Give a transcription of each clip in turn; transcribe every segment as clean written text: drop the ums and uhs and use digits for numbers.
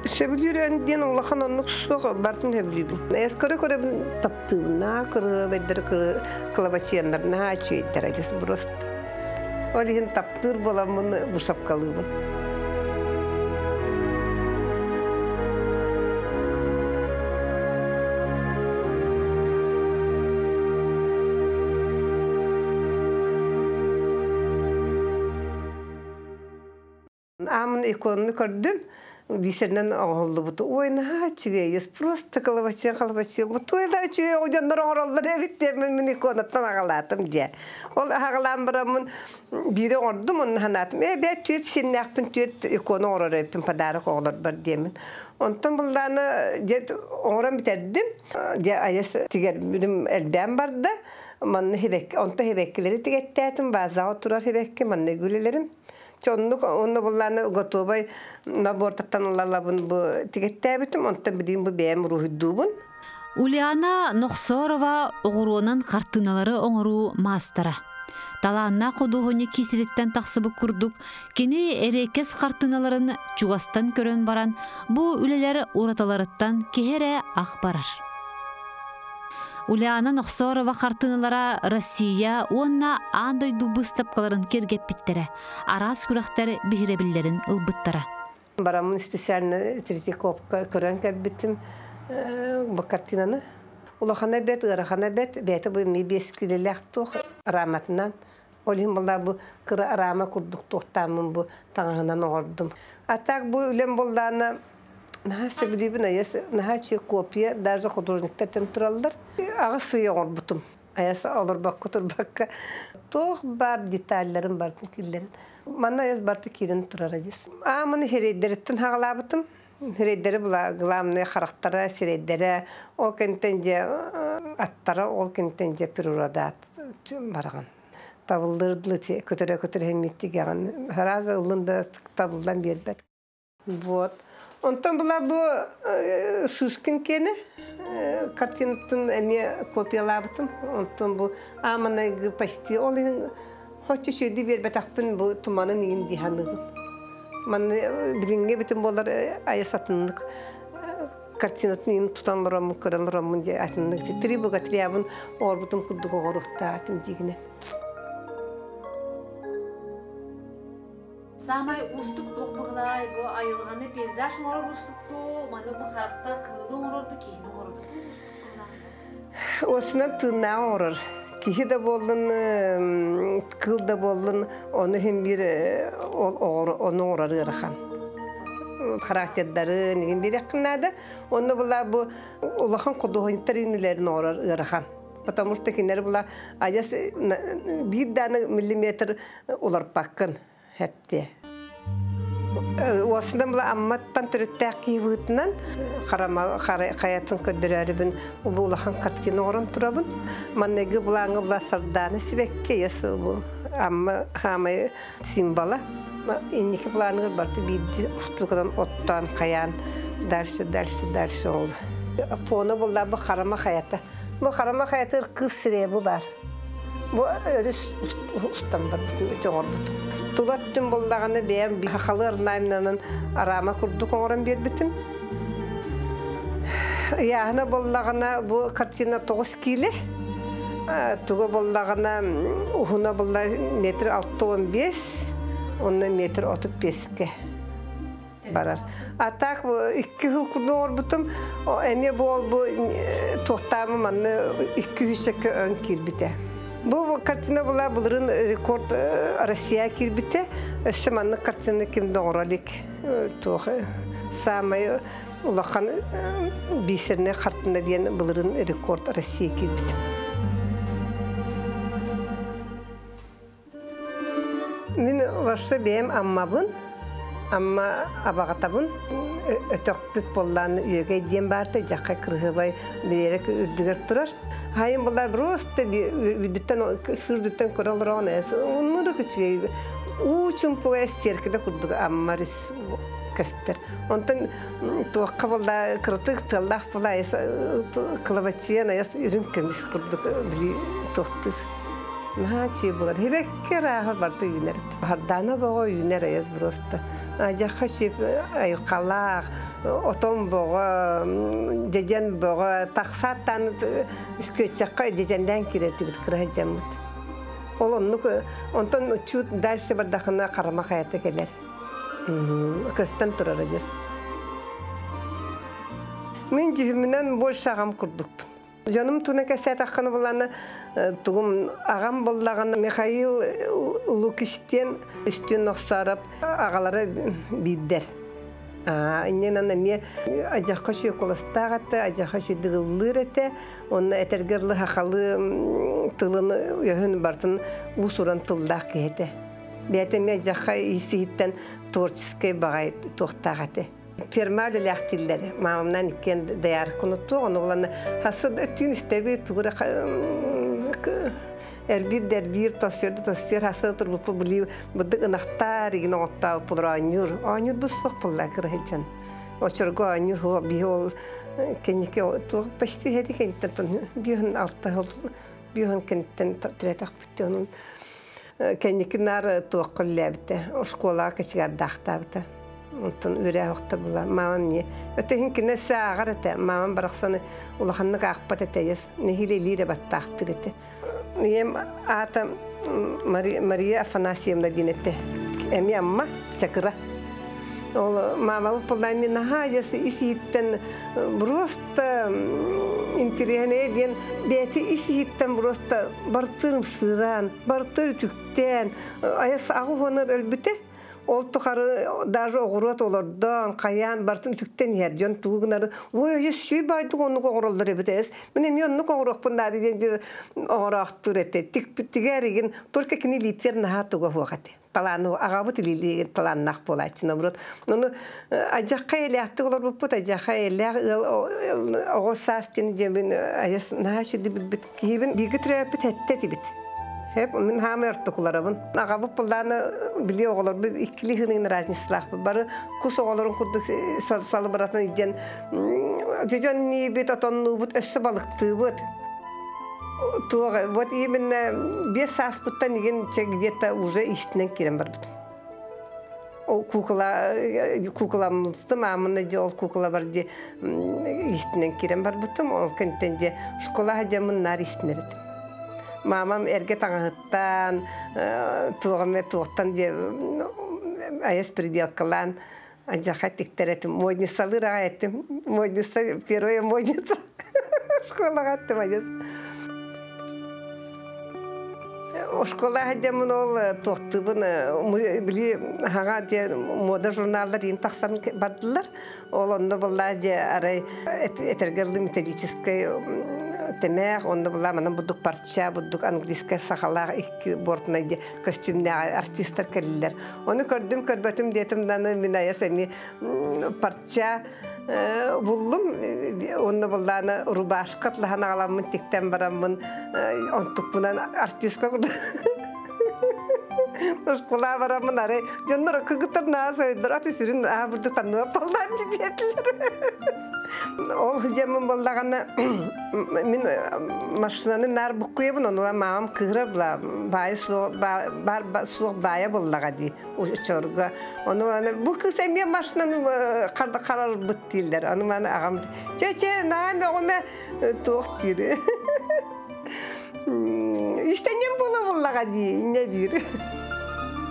Сөбүлүүр өн диэн улахан оннук суох бартын сөбүлүүбүн. Эс көрө-көрөбүн таптыыбын. Наһаа кырыабайдар кылабачыаннар наһаа үчүгэйдэр адьас просто. Ол иһин таптыыр буоламмын вышивкалыыбын. Аамын иконаны көрдүм, бисеринэн оҥоһуллубут. Ой, наһаа үчүгэй, просто кылабачыа халабачыа. Бу той да үчүгэй оҕодьоннор оҥороллор эбит диэммин мин иконаттан аҕалаатым дьэ. Ол аҕалаан бараммын биири оҥордум, онно санаатым. Ээ, бээ, түөрт сиэннээхпин, түөрт икона оҥорор эбиппин подарок оҕолорбор диэммин. Онтон буллааны дьэ оҥорон бүтэрдим. Дьэ айас тигэрбитим элбээн барда. Манна хибэкки, онто хибэккилэри тигэттээтим, базаҕа турар хибэкки, манна гүлэлэрим. Чэ оннук онно буллааны готовай набортаттан ылалабын бу тигеттээбитим, онтон билигин бу бэйэм уруһуйдуубун. Ульяна Нохсорова оҕуруонан хартыыналары оҥоруу маастара. Талааннаах худуоһунньук киисэтиттэн тахсыбыт курдук, кини эриэккэс хартыыналарын чугастан көрөн баран, бу үлэлэр уратыларыттан киһи эрэ ах барар. Ульяна Нохсорова хартыыналара Россия уонна аан дойду быыстапкаларын киэргэппиттэрэ, араас күрэхтэр биһирэбиллэрин ылбыттара. Бараммын специально Третьяковка көрөн кэлбитим бу картинаны. Улахана бэт, ыарахана бэт, бэйэтэ бу эмиэ биэс килэлээх туох раматынан. Ол иһин буолла бу кыра рама курдук туохтааммын бу таҥаһынан оҥордум. А так бу үлэм буоллаана наһаа сөбүлүүбүн айас наһаа үчүгэй копия даже художниктартан тураллар. Аҕыс ый оҥорбутум. Айас олорбокко турбакка туох баар деталларын бартын киллэрин. Манна айас барты киирэн турар адьас. Ааманы хирэйдэриттэн хаҕалаабытым. Сирэйдэри була главное харахтара, сирэйдэрэ, ол кэнтэн дьэ аттара, ол кэнтэн дьэ природаат бараҕын. Табыллыр көтөрө-көтөрө хэммиттигэҕин сразу ыллын да табыллан биэрбэт. Вот. Онтон була бу Шишкин киэнэ картинатын эмиэ копиялаабытым. Онтон бу ааманайгы почти ол иһин хоччу үчүгэйдик биэрбэтэхпин бу туманын иин дии саныыбын. Манна билиҥҥи бүтүн буолар айас атыннык картинатын иин тутан олороммун, көрөн олороммун дии атыннык три богатырябын оҥорбутум курдук оҥоруохтаах дьигинэ. Саамай уустук туох быһылаай бу айылҕаны пейзаж оҥорор уустук дуу, маны бу харахта кыылы оҥорор дуу, киһини оҥорор дуу уустук быһылаах? Осунан тыыннааҕы оҥорор. Киһи да буоллун, кыыл да буоллун, ону иһин биир ону оҥорор ыарахан. Характердарын игин биэриэххин наада. Онно була бу улахан худуоһунньуктар үүнүүлэрин оҥорор ыарахан. Потому что кинилэр була адьас биир дааны миллиметр уларпаккын хэптиэ. Уосунан була Амматтан төрүттээх киһи быһыытынан харама хайатын көрдөрөөрүбүн бу улахан картина оҥорон турабын. Манныгы былааҥҥа була сардаана сибэкки ес бу Амма хаамай символа. Инники планыгар барыта биирдии устууканан оттоон хайаан дальше дальше дальше ол. Фона булла бу харама хайата. Бу харама хайатыгар кыыс сирэйэ бу баар. Бу өрүс устан барбытын өтө оҥорбут. Тула өттүн буллаҕына бэйэм хахалы орнаментынан арама курдук оҥорон биэрбитим. Ыйааһына буоллаҕына бу картина 9 киилэ. Туга буоллаҕына уһуна булла метр 65, онно метр 35-ке барар. А так икки жыл курдук оҥорбутум, эмиэ бу бу туохтаамы манны 200 өҥ киирбитэ. Бу картина була былырын рекорд Россия киирбитэ. Өссө маннык картина ким да оҥоро илик. Туох самай улахан бисерный картина диэн былырын рекорд Россия киирбит. Мин вообще бэйэм Аммабын, Амма абаҕатабын, өтөхпүт буоллаан үөгэй диэн баарта дьахха кырыһыбай биэрек үрдүгэр турар. Хайын буолла просто үрдүттэн сырдыттан көрө олороҕун оннук үчүгэй уу чумпуга сиэркилэ курдук Амма көстөр. Онтон туохха буолла кырытык тыаллаах буолла кылабаччыйан айас үрүҥ көмүс курдук били туохтуур. Наһаа чии булар. Хибекке рааха барты үүнэр. Хардана боҕо үүнэр айас просто. Ажаха чип айылкалаах, отон боҕо, дьэдьэн боҕо, тахсааттан үскүөччэххэ дьэдьэндээн киирэртибит кыра дьаммыт. Ол оннук, онтон чуть дальше бардахына харама хаята кэлэр. Көстөн турар адьас. Мин дьүһүмүнэн больше аҕам курдукпун. Дьонум туна кэсээтаххына булана тугум аҕам буллаҕына Михаил Лукичтен үстүн охсоороп аҕалара биирдэр. Иннинэн эмиэ адьахха сүүкуластаах этэ, адьахха сүйдыгыллыыр этэ. Онно этэргерлы хахалы тылын өһүн бартын уусуран тылдаах киһи этэ. Бэйэтэ эмиэ адьахха исиһиттэн творческий баҕай туохтаах этэ. Ферма үлэлээхтииллэр. Маамамнан иккиэн доярканы туох, ону булан хасы түүн истэби тугура эрбиир да эрбиир, тосуйар да тосуйар, хасы турбуппу били быдык ынахтаар игин оҕоттообуппулар оонньуур. Оонньуур бу суох булла кырыһыдьан. Очорго оонньуур хуо биһи ол кэнники туох почти хэти кэнниттэн тон биһын алта хыл биһын кэнниттэн тиретахпыт онун кэнники наар туох көллээбитэ школаҕа кычыгардаахтаабыта. Онтон үөрээ охто була маамам не өтөһүн кине сааҕар этэ. Маамам барахсаны улаханнык аахпат этэ, ес нэһилэ илиирэ баттаахтыр этэ. Ийэм аата Мария Афанасьевна диэн этэ. Эми амма чакыра. Ол маамабыт пуллаан наһаа ес ис-иһиттэн просто интириэһинэй диэн бэйэтэ ис-иһиттэн просто бартырым сыыран, бартыр үтүктээн, айас аҕы өлбүтэ. Ол тухары даже оҕуруот олордон, хайаан бартын үтүктэн иһэр дьон тугу гынары, ой, ой, сүй байдык оннук оҕороллор эбит эс. Мин эми оннук оҕоруохпун наада диэн оҕороохтур этэ. Тикпиттигэр игин только кини литер наһаа туга хуох этэ. Талааны аҕабыт илиилиигин талааннаах буолааччы наоборот. Ону ажахха элээхтик олорбуппут, ажахха элээх ыал оҕо саас диэн дьэбин айас наһаа сүдү билбит киһибин бииргэ төрөөппүт этте тибит. Хеп мин хаамы ортокуларабын. Аҕабыт буллааны били оҕолорбу иккили хынын разницалаах бары кус оҕолорун курдук салыбыратын иден дьон ниибит отоннуубут өссө балыктыыбыт. Туох вот именно 5 сааспыттан игин че где-то уже истинен кирен барбытым. Ол кукла кукламмытым, амына же ол кукла бар же истинен кирен барбытым, ол кентен же школа жамын нар истинер. Мамам эрге таңыттан, туғаме туғтан же аяс пределкалан ажаха тиктеретим. Модницалыр еттим. Модница, первая модница. Школаға аттым аяс. Школа хадемын ол тоқтыбын били хаға де мода журналлар ин тахсан бардылар. Ол онда булла же арай этергерлы металлический темех, онда булла манан будук парча, будук английская сахалар икки бортна де костюмне артисттер келилер. Оны көрдүм, көрбөтүм детим даны мин аяс эми парча буллум, онны булланы рубашка тлахан аламмын тиктен бараммын, онтукпунан артистка школа бараммын ары дьоннор кыгытыр наасайдыр аты сүрүн аа бурду танныа паллаан диэтилер. Ол жемин боллагана мин машинаны нар буккуебун, ону мамам кыыра була баайы бар суох баайа боллага ди учорго. Ону бу кыз эмне машинаны карар бут дииллер. Ону маны агам че че нааме оме туох диир. Истенем бола боллага ди инне диир.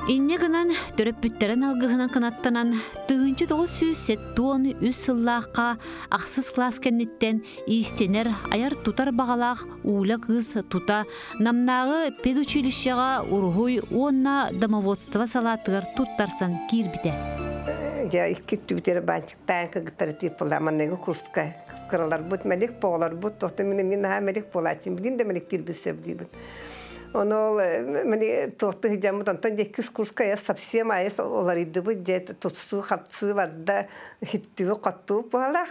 Инне гынан төрөппүттерен алгыһынан кынаттанан тыгынчы тоғыз сүүс сеттуон үс сыллаахка ахсыс класс кэнниттен иистенер аяр тутар бағалаах уула кыз тута намнаагы педучилищеға уруһуй уонна домоводство салаатыгар туттарсан киирбите. Жа икки түбүтер бантиктаан кыгыттар тип манныгы курска кыралар бут мелик поолар бут тохто мин мин ха мелик болачин билин да мелик тирбисеп дейбин. Оно мени тохты жамут онтон жеккис курска я совсем айс олар иди бу же тутсу хапсы барда хиттиби котту буалах.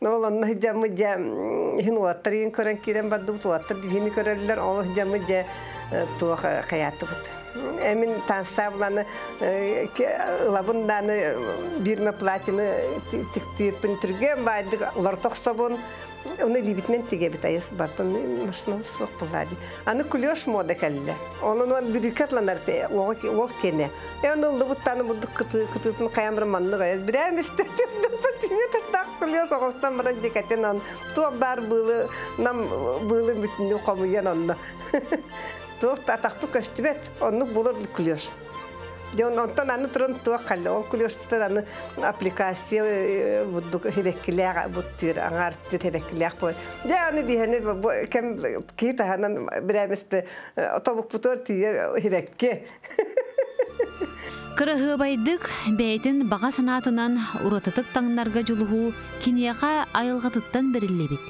Ол онно жамы же хин уаттар ин көрөн кирен барды уаттар дихини көрөллөр ол жамы же туох каятыбыт. Эмин таансабланы ылабын дааны бирме платины тиктиэппин түргэн баайдык улар тохсобун. Оны либитинен тигебит айыс бартон машина суох буллади. Аны клеш мода кэллэ. Онун он бүрүкәтланар ол кене. Э оны лыбыттаны будук кыты кытытын каямыр манны гай. Бирәм исте так клеш огостан баран декатен он. Туох бар былы нам былы бүтүнү комуян онно. Туох атакпы көстүбет. Оннук булыр клеш. Дьон онтон аны туран туох калла. Ол клеш тутар аны аппликация буддук хебеккилээх буттур аңар түт хебеккилээх бу. Дьэ аны биһэни кем кии таһанан бирээмисте тобук бутур тиийэ хебекке. Кырыһыабайдык бэйтин баҕа санаатынан уратытык таҥнарга дьулуһуу киниэхэ айылҕатыттан бэриллибит.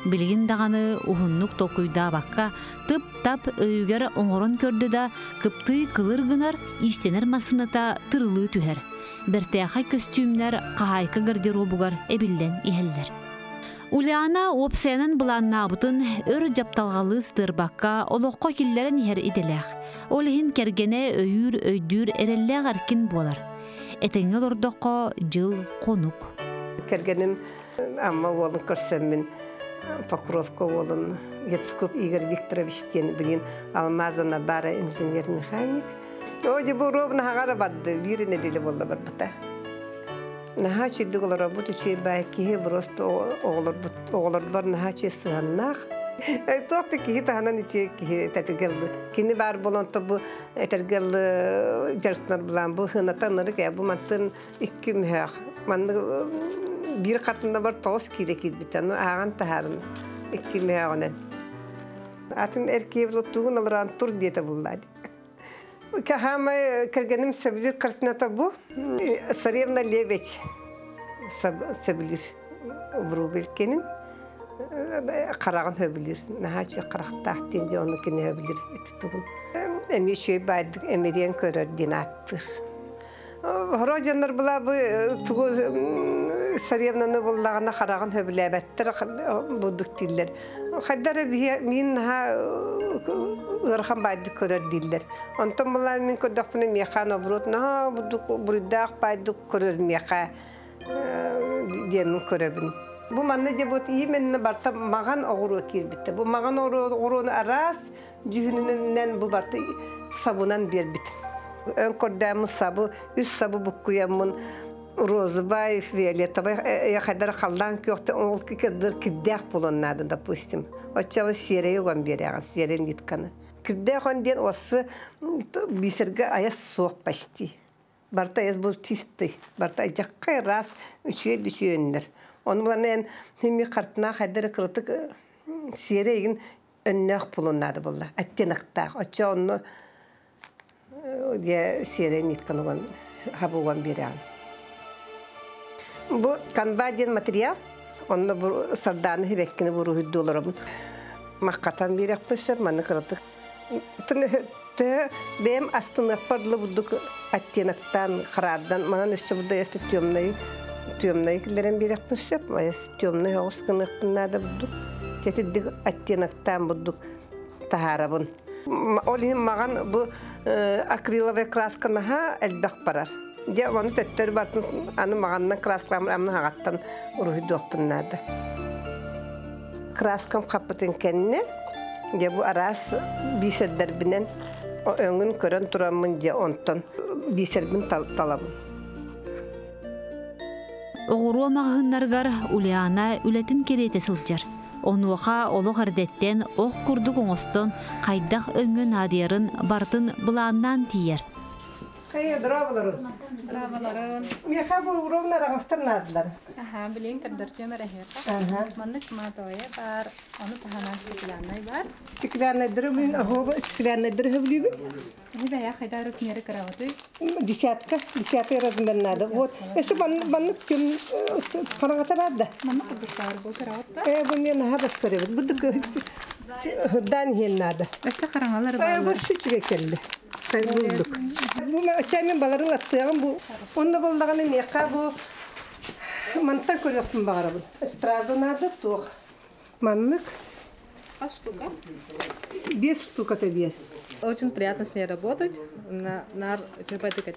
Билигин даҕаны уһуннук толкуйдаабакка тып-тап өйүгэр оҥорон көрдө да кыптыы кылыр гынар иистэнэр массыыната тырылыы түһэр. Бэртээхэй көстүүмнэр хаһаайка гардеробугар эбиллэн иһэллэр. Ульяна уопсайынан былааннаабытын өр дьапталҕалыы сытыарбакка олоххо киллэрэн иһэр идэлээх. Ол иһин кэргэнэ өйүүр өйдүүр эрэллээх эркин буолар. Этэҥҥэ олордоххо дьыл хонук. Кэргэним Амма уолун көрсөммүн Покровка уолун Яцков Игорь Викторович диэн билин Алмазана бара инженер-механик. О, бу ровно хагара барды, биир неделе болла барбыта. Наһаа чүйдүк олоробут үчүй бай киһи просто оҕолорбор наһаа чүй сыһаннаах. Туох да киһи таһынан ичи киһи этергеллы. Кини бар болон бу этергеллы жарытнар булан бу хынатан нырык бу мантын икки мүһөөх. Манны бир картында бар тоғыз кире кирбит. Аны ааган таһарын икки мүһөөгүнэн. Атын эркиев тугун алыран тур диете буллады. Кахама кергеним сөбүлүр картината бу. Царевна Лебедь сөбүлүр Врубелькенин. Карагын хөбүлүр. Нахачы карактаах тенде оны кене хөбүлүр тугун. Эми чөй байдык эмериен көрөр дин аттыр. Хорожоннор була бу тугу царевнаны буллагана карагын хөбүләбәттер будук диллер. Хайдар мин ха ырхан байдык көрөр диллер. Онтон була мин көрдөкпүнө меха наоборот на будук буруйдаах байдык көрөр меха диэмин көрөбүн. Бу манна же вот именно барта маган оҕуруо киирбитте. Бу маган оҕуруону араас дьүһүнүнэн бу барта сабынан бербит. Өн көрдөөмүн сабы, үс сабы буккуяммын розовай, фиолетовай, хайдар халлаан күөхтэ оҥол кирдер кирдээх булоннаады, допустим. Оччоҕо сиэрэй уган биэрэҕин, сиэрэй нитканы. Кирдээх он диэн осы бисерге аяс суох почти. Барта аяс был чистый. Барта жаккай раз үчүйэ дүчүйөннөр. Оны булан эн хими картына хайдар кырытык сиэрэй өннөөх булоннаады булла. Оттеноктаах. Оччо онну же сиэрэй нитканы уган хабуган биэрэҕин. Бу канва диэн материал, онно бу сардааны хибеккини буруһуйду олоробун. Маққатан биэрэх маны кырытык. Тө бэм астыныаппарлы буддук оттеноктан хараардан манан өссө будда эсте темный темный киллерен биэрэх сөп, аяс темный оҕус кыныахпын буддук. Четиддик оттеноктан буддук тахарабын. Ол иһин маган бу акриловый красканаха элбэх барар. Дьэ оны төттөр бартын аны маганнан краскаламыр амны хагаттан уруһуйдуохпуннаада. Краскам хаппытын кэннэ, дьэ бу араас бисердербинен өҥүн көрөн тураммын дьэ онтон бисербин талабын. Оҕуруо маҕаһыыннарыгар Ульяна үлэтин кэриэтэ сылдьар. Онуоха олох эрдэттэн ох курдук оҥостон хайдах өҥҥө наадыйарын бартын былааннаан тиийэр. Кайя драваларын. Драваларын. Меха бу ровно рагастар наадылар. Аха, билин кырдырчы мәрәһиэхэ. Маннык матоя бар, ону таһанан стеклянный бар. Стеклянный дыры, охоба стеклянный дыры хөблүбү. Бу бая хайда размеры караваты. Десятка, десятый размер надо. Вот. Если баннык тем карагата бар да. Маннык кырдырчы бу караватта. Бу мен хабас көрөбүт. Бу дан хен надо. Өссө караңалар бар. Бу сүчүгө келди. Булдук. Бу чаймен баларын аттыган бу. Онда болдаганы мека бу манта көрөппүн багарабын. Стразу надо туох. Маннык. Хас штука? Биэс штуката биэс. Очень приятно с ней работать. На, нар көбөдүк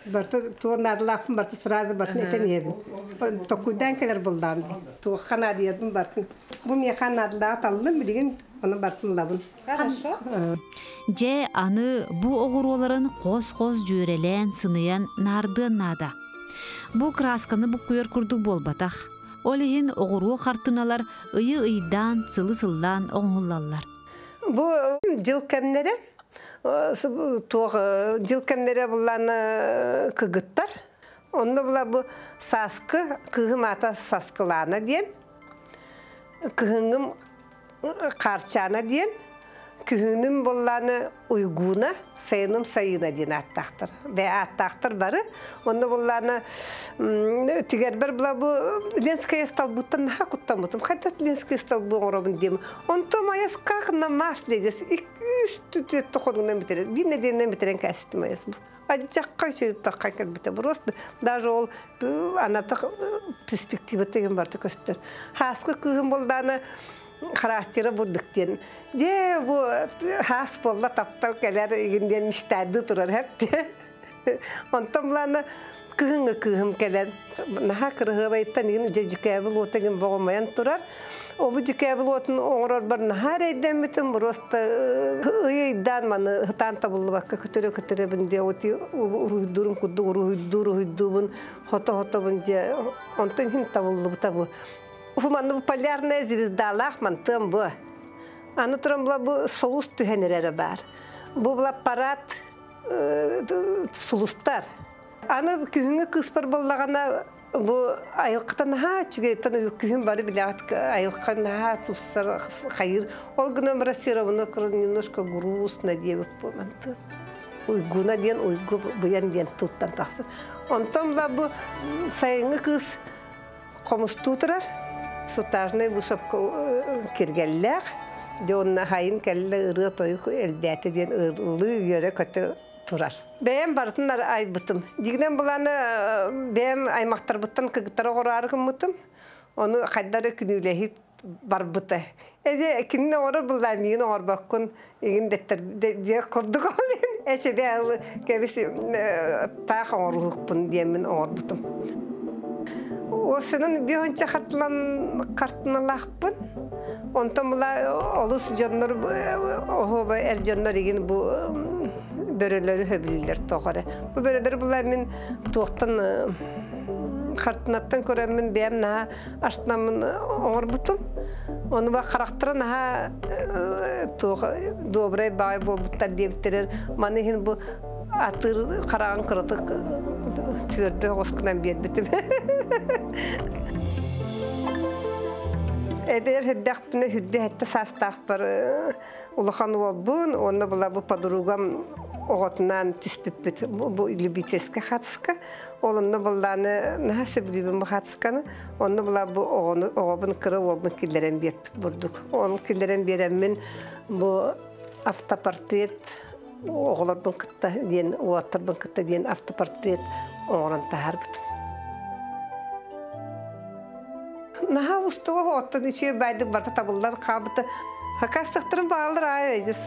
Барта туох наадалаахпын барта сразу бартын этэн иһэбин. Токуйдаан кэлэр буллаам дии. Туохха наадыйарбын бартын. Бу миэхэ наадалааҕы таллым билигин ону бартын ылабын. Хорошо. Дьэ, аны бу оҕуруоларын хос-хос дьүөрэлээн, сыныйан наардыан наада. Бу кыраасканы буккуйар курдук буолбатах. Ол иһин оҕуруо хартыыналар ыйы ыйдаан, сылы сыллаан оҥоһуллаллар. Бу дьыл кэмнэрэ туох дьыл кэмнэрэ буллаан кыгыттар. Онно була бу сааскы кыыһым аата Саскылаана диэн, кыһыҥҥым Хаарчаана диэн, күһүнүм буллааны Уйгууна, сайыным Сайыына диэн ааттаахтар. Бэ ааттаахтар бары. Онно буллааны тигэрбэр була бу Ленская столбуттан наһаа куттаммытым. Хайдах Ленская столбу оҥоробун диэм. Онтон айас как на масле дес икки үс ходунан бүтэрэн, биир нэдиэлэнэн бүтэрэн кээспитим айас бу. Адьахха тахха кэлбитэ. Просто даже ол анатах перспектива деген барда көстөр. Хааскы кыыһым болдааны характера бурдук диэн. Дьэ бу хаас буолла таптал кэлэр игин диэн мечтайды турар хэпте. Онтон булаана кыһыҥҥы кыыһым кэлэн наһаа кырыһыабайыттан игин дьэ дьүкээбил уота игин боҕомойон турар. Обу дьүкээбил уотун оҥорорбор наһаа эрэйдэммитим, просто ый ыйдаан маны ытаан табыллыбакка көтөрө-көтөрөбүн диэ оти уруһуйдуурум курдук уруһуйдуур уруһуйдуубун хото-хотобун диэ онтон иһин табыллыбыта бу. Манны бу полярная звездалаах мантыам бу. Аны туран була бу солус түһэн эрэрэ баар. Бу була парад сулустар. Аны күһүҥҥү кыыспар буоллаҕына бу айылҕата наһаа үчүгэйтэн күһүн бары билэҕит айылҕа наһаа тупсар хайыр. Ол гынан баран все равно немножко грустно диэбит буолан уйгуна диэн уйгу быйан диэн тылтан тахсар. Онтон була бу сайыҥҥы кыыс хомустуу турар сутажный вышивка киргэллээх. Дьэ онно хайын кэллэ ырыа тойук элбээтэ диэн ыллыы үөрэ көтө турар. Бэйэм барытын айбытым. Дьигинэн буланы бэйэм аймахтарбыттан кыгыттара оҕороары гыммытым. Ону хайдары күнүүлэһит барбыта. Эде кинини оҥорор буллаа миигин оҥорбоккун игин дэттэр диэ курдук ол эче бээл кэбис таах оҥоруһукпун диэммин оҥорбутум. Осынан биһонча хартылан хартыналаахпын. Онтон була олус дьоннор оһуоба эр дьоннор игин бу бөрөлөрү хөбүлүүллэр тоҕо Бу бөрөлөр була мин туохтан хартынаттан көрөммүн бэйэм наһаа астынаммын оҥорбутум. Ону ба харахтара наһаа туох добрай баай буолбуттар диэбиттэрэр. Маны иһин бу атыыр хараҕын кыратык түөрдэ оҕускунан биэрбитим. Эдэр хүрдэхпинэ хүрдэ хэтте саастаахпар улахан уолбун, уонна була бу подругам оҕотунаан түспүппүт бу любительскай хаатыска. Ол онно буллааны наһаа сөбүлүүбүн бу хаатысканы. Онно була бу оҕону оҕобун кыра уолбун киллэрэн биэрпит бурдук. Оны киллэрэн биэрэммин бу автопортрет оҕолорбун кытта диэн уоттарбын кытта диэн автопортрет оҥорон таһаарбытым. Наһаа устуга оттон үчүгэй баайдык барыта табыллар хаалбыта. Хакастыктарын баалар аайы эдис.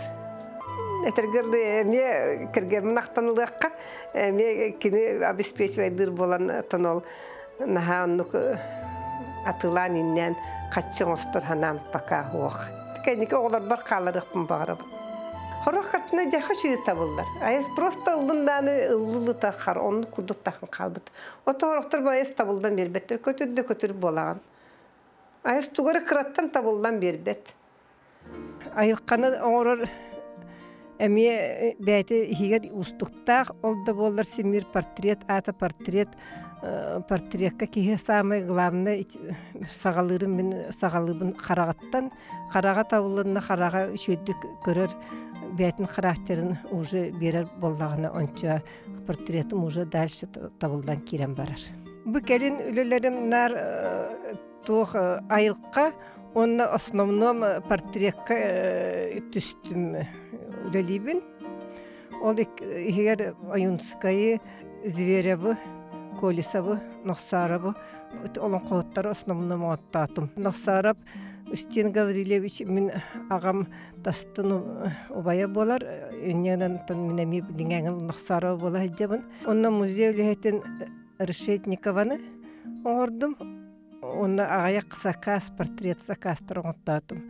Этэргэр эмиэ кэргэммин ахтан ылыахха, эмиэ кини обеспечивайдыыр буолан тонол наһаа оннук атыылаан иннээн хаччы оҥостор ханаам пока суох. Кэнники оҕолорбор хааларыахпын баҕарабын. Хорох картина дьаха үчүгэй табыллар. Айас просто ыллын дааны ыллылыта хар оннук курдук тахын хаалбыт. Ото хорохтор бу айас табыллан биэрбэттэр. Көтүр да көтүр буолаҕын. Айас тугары кыраттан табыллан биэрбэт. Айылханы оҥорор эмиэ бэйэтэ иһигэр уустуктаах, ол да буоллар симмир портрет аата портрет портретка киһи самое главное саҕалыырым мин саҕалыыбын хараҕыттан хараҕа табыллынна хараҕа үчүгэйдик көрөр бэйэтин характерын уже биэрэр буоллаҕына онча портретым уже дальше табыллан киирэн барар. Бу кэлин үлэлэрим наар туох айылха уонна основном портретка түстүм үлэлиибин. Ол иһигэр Ойунскайы, Зверевы, Колесовы, Нохсаровы олоҥхоһуттары основном оҥоттоотум. Нохсаров Устин Гаврильевич мин аҕам тастын убайа буолар. Инньэнэн мин эмиэ диҥээҥин Нохсарова буола сылдьабын. Онно музей үлэһитин Решетникованы оҥордум. Онно аҕыйах заказ, портрет заказтар оҥортоотум.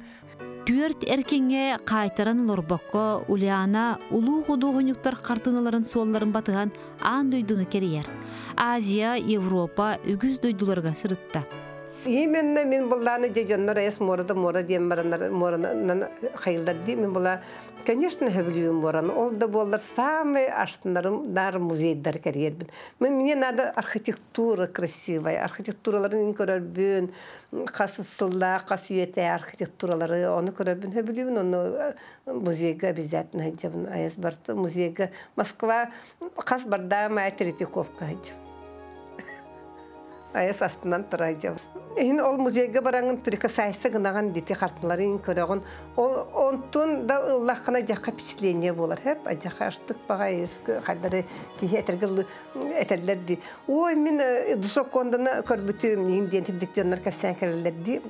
Түөрт эркиҥҥэ хаайтаран олорбокко, Ульяна улуу худуоһунньуктар хартыыналарын суолларын батыһан аан дойдуну кэрийэр. Азия, Европа үгүс дойдуларга сырытта. Именно мин буллааны дьэ дьоннор эс муора да муора диэн бараннар муоранан хайыллар дии мин була конечно хөбүлүүм муораны ол да буоллар самый астынарым дар музейдар кэрийэрбин. Мне надо архитектура красивая, архитектураларын көрөрбүн, хас сыллаах, хас үйэтэ архитектуралары ону көрөрбүн хөбүлүүбүн, ону музейга обязательно сылдьабын. Айас барты музейга Москва хас бардаам Третьяковка сылдьабын. Айас астынан турайдьабын. Иһин ол музейга бараҥын прикасайса гынаҕын дити хартыларын көрөҕүн. Ол онтун да ыллаххына дьахха впечатление буолар. Хэп адьаха аштык баҕай хайдары киһи этэргэ этэллэр ди. Ой, мин Джоконданы көрбүтүм иһин диэн тирдик дьоннор кэпсээн кэлэллэр ди.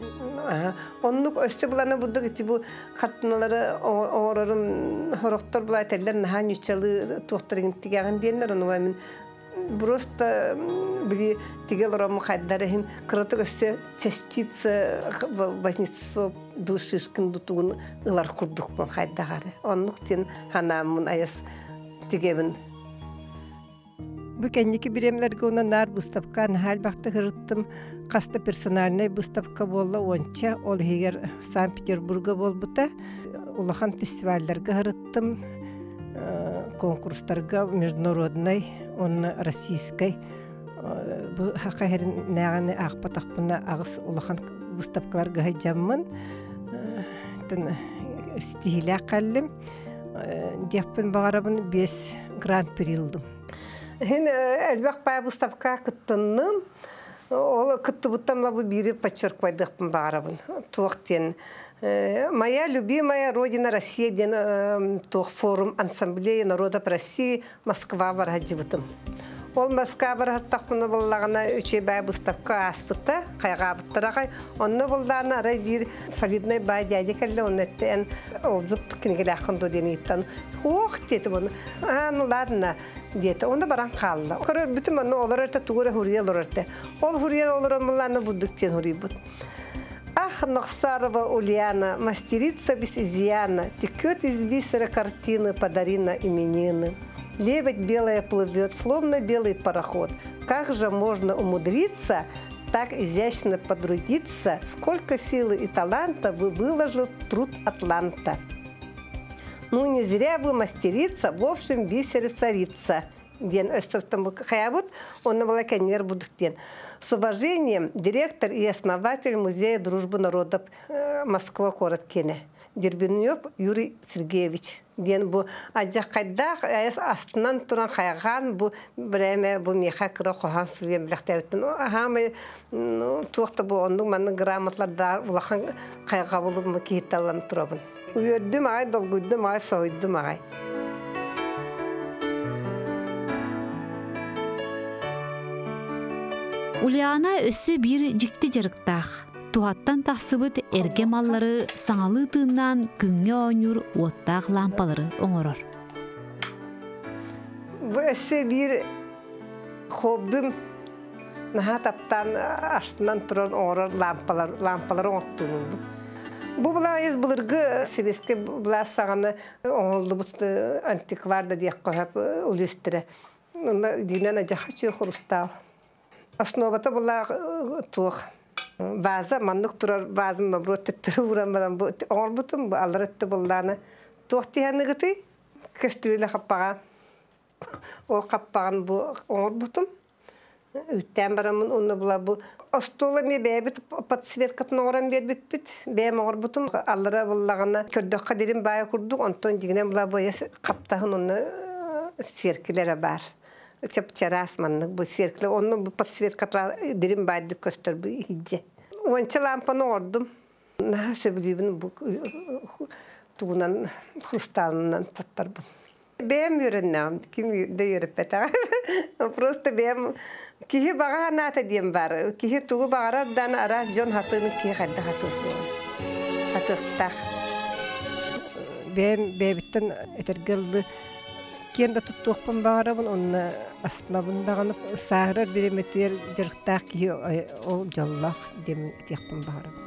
Оннук өссө булана бурдук ити бу хартыналары оҥорорум хорохтор була этэллэр наһаа ньуччалыы туохтарыгын тигэҕин диэннэр ону мин просто били тигэ олором хайдар иһин кыратык өссө частица Васнецов душишкин дутугун ылар курдукпун хайдагары. Оннук тин ханааммын айас тигебин. Бу кэнники бириэмэлэргэ уонна наар выставка наһаа элбэхтик ырыттым. Хаста персональнай выставка буолла уонча, ол иһигэр Санкт-Петербурга буолбута. Улахан фестивалларга ырыттым, конкурстарга международнай уонна российскай бу хаха иһэринээҕини аахпатахпына аҕыс улахан выставкаларга сылдьаммын ситиһиилээх кэллим. Диэхпин баҕарабын 5 гран-при ыллым. Хин элбэх баай выставка кыттынным. Ол кыттыбыттан бу биири подчерквайдыахпын баҕарабын. Туох диэн Моя любимая родина Россия диэн туох форум Ассамблея народов России Москва бараһадьыбытым. Ол Москва бараһаттахпына буллаҕына үчүгэй баай выставка ааспыта, хайҕаабыттара Онно буллаана арай биир солидный баай дядя кэллэ, онно эттэ эн олдуп кинигэлээххин дуо диэн ыйыттан хуох диэти буну. А, ну ладно диэтэ. Онно баран хаалла. Көрөр бүтүм онно олорор эртэ тугу эрэ хуруйа олорор эртэ. Ол хуруйа олорон буллаана бурдук диэн хуруйбут. Ах, Нохсарова Ульяна, мастерица без изъяна, текет из бисера картины, подари на именины. Лебедь белая плывет, словно белый пароход. Как же можно умудриться так изящно потрудиться, сколько силы и таланта вы выложил труд Атланта. Ну, не зря вы мастерица, в общем, бисере царица. Диэн өстөптөн хайабыт, онно була кэннер будук диэн. С уважением, директор и основатель Музея дружбы народов Москва город кене. Дербенев Юрий Сергеевич. Диэн бу адьах хайдах астынан туран хайган бу бреме бу меха кыра хохан суруйан билэхтээбиттен ахамы туохта бу оннук маннык грамотларда улахан хайга булум киһитталлан турабын. Үөрдүм агай, долгуйдум агай, соһуйдум агай. Ульяна өссө биир дьикти дьарыктаах. Туһаттан тахсыбыт эргэ маллары саҥалыы тыыннаан күҥҥэ оонньуур уоттаах лампалары оҥорор. Бу өссө биир хоббим наһаа таптаан астынан туран оҥорор лампалар лампалары оҥоттуубун. Бу былаайыс былыргы сэбиэскэй былаас саҕана оҥоһуллубут антиквар да диэххэ сөп улүүстэрэ. Динэн адьаха үчүгэй хрустал. Основата была туох ваза маннык турар вазаны наоборот төттөрү ууран баран бу оҥорбутум бу аллар өттө буллаана туох тиһаныгытый көстүүлэ хаппаҕа ол хаппаҕын бу оҥорбутум үттээн бараммын онно була бу остуол эмиэ бэйэбит подсветкатын оҥорон биэрбиппит бэйэм оҥорбутум аллара буллаҕына көрдөххө дирин баайа курдук онтон дьиҥинэн була бу хаптаһын онно сиэркилэрэ баар чап-чараас маннык бу сиэркилэ онно бу подсветката дирин баайдык көстөр бу иһидже. Уонча лампаны оҥордум. Наһаа сөбүлүүбүн бу тугунан хрусталынан туттарбын. Бэйэм үөрэннэҕим, ким да үөрэппэтэҕэ. Просто бэйэм Киһи баҕа санаата диэн баар. Киһи тугу баҕарар даҕаны араас дьон хатыыны киһи хайдах хатыа суоҕа. Хатыахтаах. Бэйэм бэйэбиттэн этэргэ дылы киэн да туттуохпун баҕарабын уонна астынабын даҕаны сааһырар бириэмэтигэр дьарыктаах киһи ол дьоллоох диэн этиэхпин баҕарабын.